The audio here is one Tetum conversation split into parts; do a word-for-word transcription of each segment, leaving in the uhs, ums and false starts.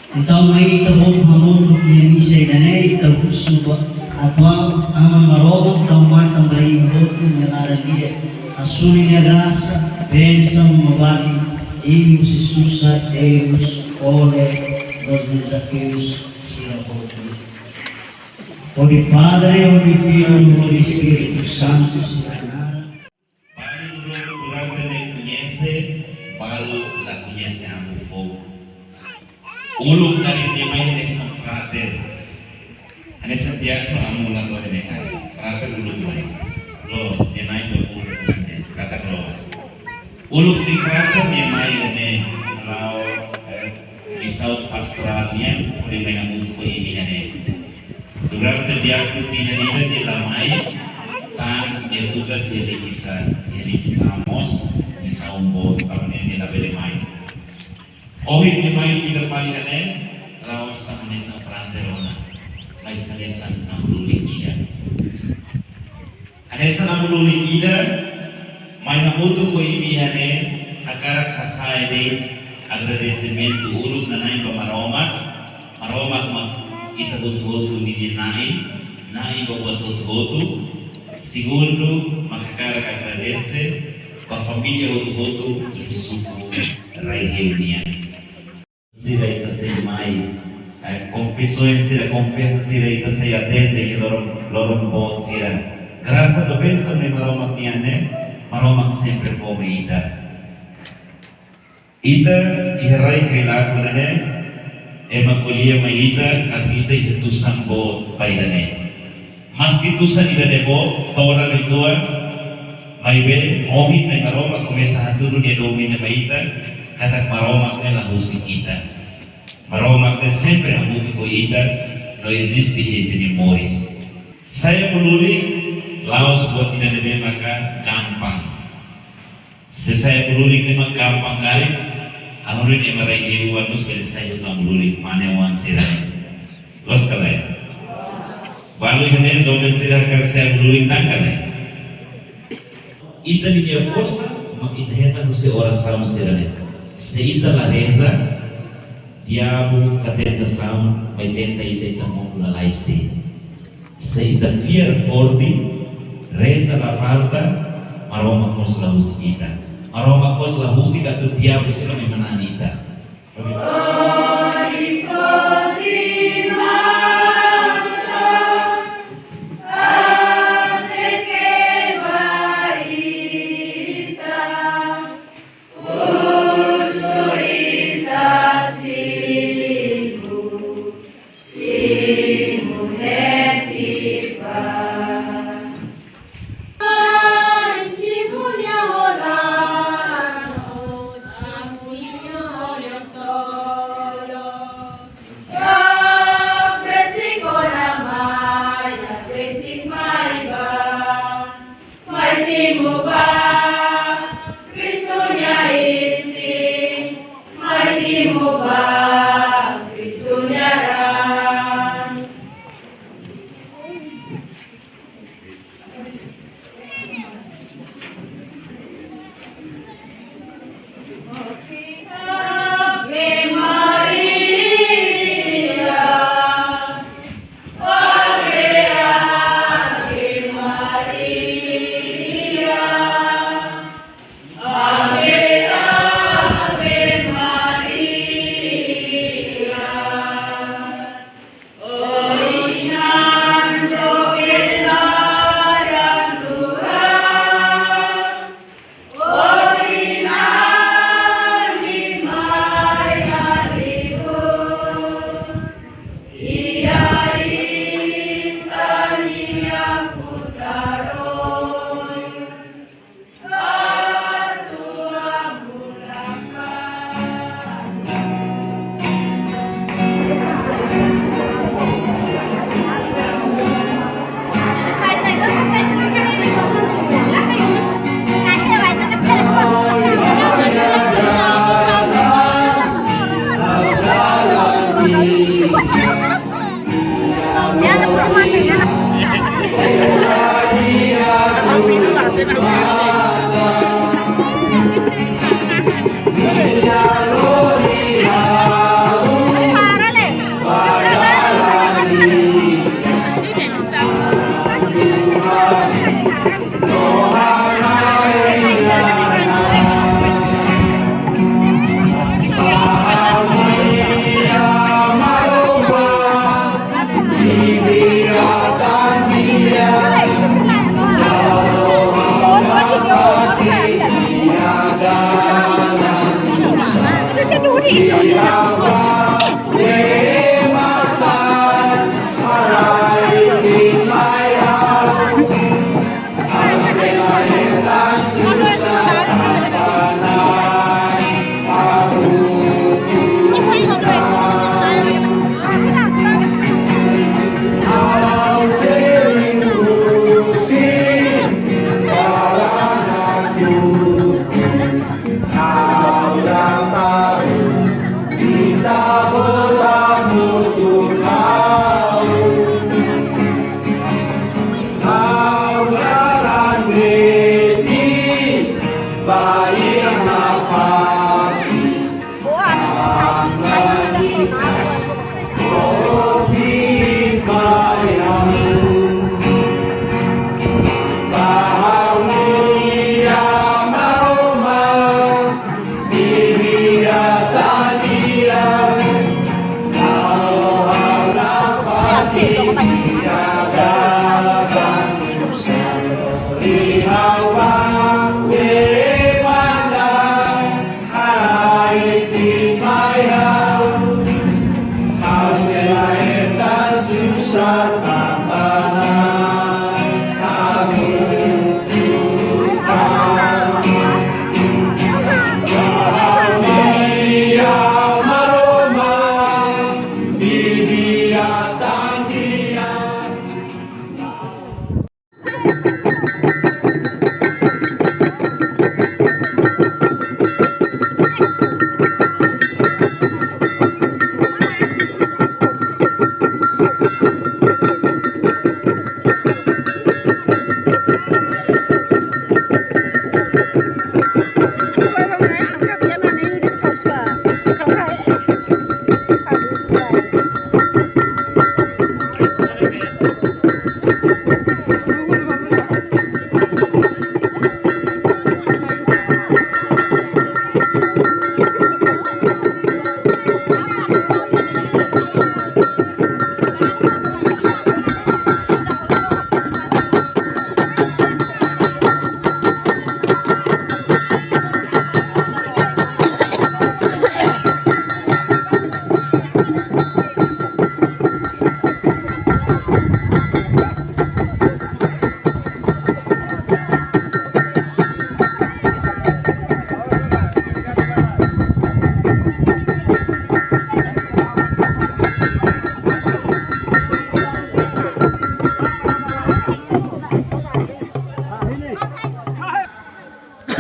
Entaun, mai ita-boot hamutuk iha misa ida-ne'e, ita husu ba atu Aman Maromak tau matan ba ita hotu nia laran di'ak, hasoru nia grasa, bensaun no bali, imi husi susar, errus, kólera, dos dezafius sira hotu. Hodi Padre, hodi Filho, hodi Espíritu Santu sira naran. Balu durante ne'e koñese, balu la koñese Amu Fogu. Uluk karik nia mai hanesan frater. Hanesan diákonu Amu la to'o ne'e karik. Frater uluk mai. Loos, nia mai ba uluk sini. Katak loos. Uluk sei frater nia mai ne'e. Kalau, eh, di saut pastorál nian, hodi mai hamutuk ho imi iha ne'e. Durante diákonu tinan ida nia la mai, tan nia tugas iha Likisá, iha Likisá mós, misaun boot, tanba ne'e nia labele mai. Ohin nia mai fila fali iha ne'e, la'ós tan hanesan frater ona, mais hanesan Amu Lulik ida. Hanesan Amu Lulik ida, mai hamutuk ho imi iha ne'e, hakarak hasa'e de'it agradesimentu uluk nanain ba Maromak, Maromak mak ita hotu-hotu ninia Na'i, Na'i ba buat hotu-hotu. Segundu, mak hakarak agradese ba família hotu-hotu iha suku Raiheu nian. Sira ita sei mai, eh, konfesaun sira, konfesa sira ita sei atende iha loron, loron boot sira. Grasa no bensaun ne'e Maromak nian ne'e, Maromak sempre fó mai ita. Ita iha rai Kailaku ne'e, ema ko'alia mai ita, katak ita iha tusan boot ba ida-ne'e. Maski tusan ida-ne'e boot, todan uitoan, maibé ohin ne'e Maromak komesa hatudu nia domin ba ita, katak Maromak ne'e la husik ita. Maromak ne'e sempre hamutuk ho ita, no eziste iha ita-nia moris. Sai Amu Lulik, la'ós buat ida ne'ebé maka gampang. Se sai Amu Lulik ne'e mak gampang karik, ha'u hanoin ema Raiheu oan mós bele sai hotu Amu Lulik, mane-oan sira-ne'e. Loos ka lae? Balu iha ne'e joven sira hakarak sai Amu Lulik tan ka lae? Ita-nia forsa, mak ita hetan husi orasaun sira-ne'e. Se ita la reza, diabu ka tentasaun mai tenta ita, ita mundu lalais de'it. Se ita fiar forte, reza la falta, Maromak mós la husik ita. Maromak mós la husik atu diabu sira mai manán ita.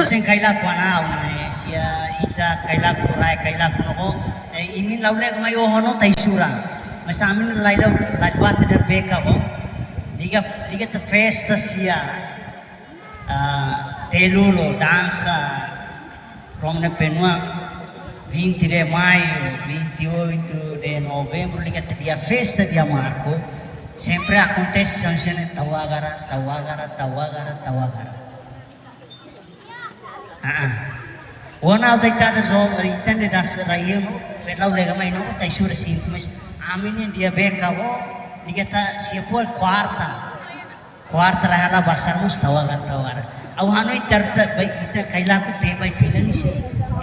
Sen kaila kuana, eh, ya ita kaila kurai kaila kuno ko, eh, imi la'ós lega mai oho no taisura. Mas ami-nia laida, laida bate da beka ko. Liga, liga ita festa sia. Ah, telun loron dansa, rona penua, vinte de maio, vinte e oito de novembro, liga ita dia festa dia marco. Sempre akontese, são sene tawagara, tawagara, tawagara, tawagara. Ah, ah. Ona au deitada zo, ita-nia das raio no, pe la'ós lega mai no, taisura sinku, mas ami-nia dia beka ko, liga ita sia poi kuarta. Kuarta rai hela basar mós tawagara, tawagara. Au hanoin ita, ita bai, ita kaila ku te bai pila ni si.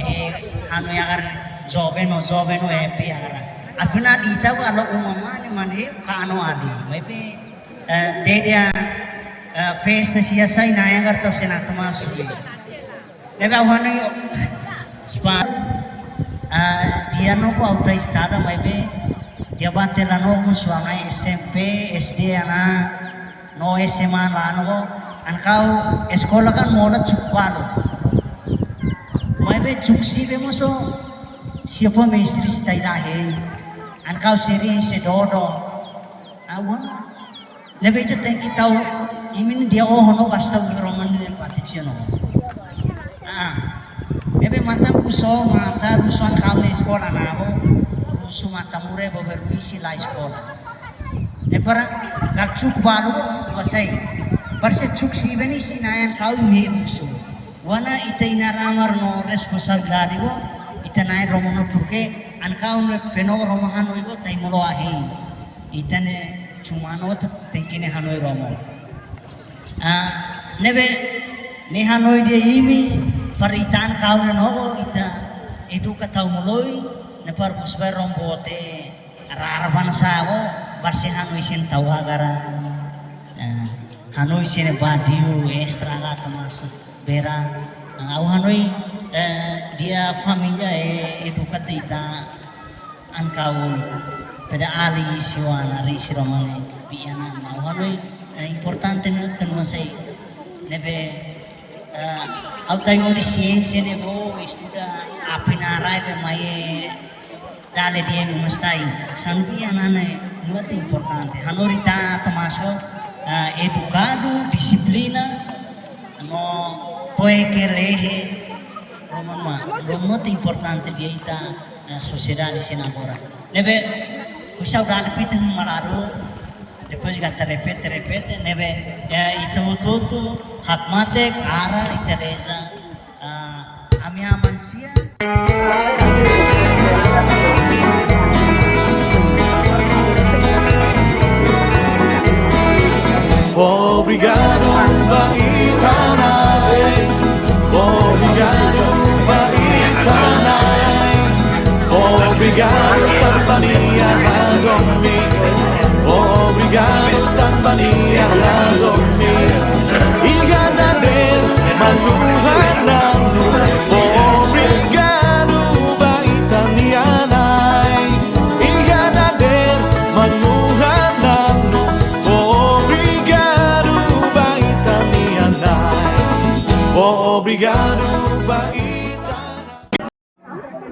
Eh, hanoin agora joven no, joven no, eh, pe agora. Afinál ita ko halo uma mane, mane, ka ano ali. Maibé, eh, te dia, eh, festa sia sai na yang kartu sena toma sui. Ne'ebé au hanoin, spa, ah, dia no ko au ita tada maibé, dia bate la no ko suangai S M P, S D ana, no S M A la no ko, an kau eskola kan mola cuk balu. Maibé cuk sibe mós so, sia poi mestre si taila he, an kau seri se dodo. Awan, ne'ebé ita tenke tau, imi-nia dia oho no basta wi roman ni patisio no. Ah. Ne'ebé matan ku so, matan rusuan kau na eskola na bo, rusu matan mure bo beruisi la eskola. Ne'e para kal cuk balu, basai. Parse cuk sibe ni si nayan kau ni rusu. Wana ita inan-amar no responsabilidade bo, ita nain roma no porke, an kau ne'e peno roma hanoin bo, taimolo ahi. Ita ne'e cuma no ta tenke ne'e hanoin roma. Ah, ne'ebé, ne'e hanoin dia imi, para ita an kau ne'e no bo, ita Eduka tau moloi, ne'e para bos bai rombote, rarban sabo, barse hanoin sira tau agora. Eh, hanoin sira badiu, estraga, tau mós bera. Eh, ha'u hanoin, eh, iha família, eh, eduka ita an kaul, peda ali siwana ri sira mane bianan, ha'u hanoin, eh, importante ne'e, tenu masai, ne'ebé, eh, ha'u tau mós siénsia ne'ebé estuda apina rai be mai dale dia mi mastai. Sandia nane, muito importante. Hanoin ita tau mós, eh, edukadu, dixiplina, no to'o ke lehe, ruma, ruma muito importante iha ita, eh, sosiedade sira agora. Ne'ebé, husi ha'u dala ida mak lalu, depois ita repete, repete, ne'ebé, eh, ita hotu-hotu, hakmatek, hara, ita reza, ah, ami-nia aman sira. Obrigadu ba ita-nia Na'i. Obrigadu ba ita-nia Na'i. Obrigadu tanba Nia la domin. Obrigadu tanba Nia la domin. Iha dadeer manu hananu. Obrigadu ba ita-nia Na'i. Iha dadeer manu hananu. Obrigadu ba ita-nia Na'i. Obrigadu ba ita-nia Na'i.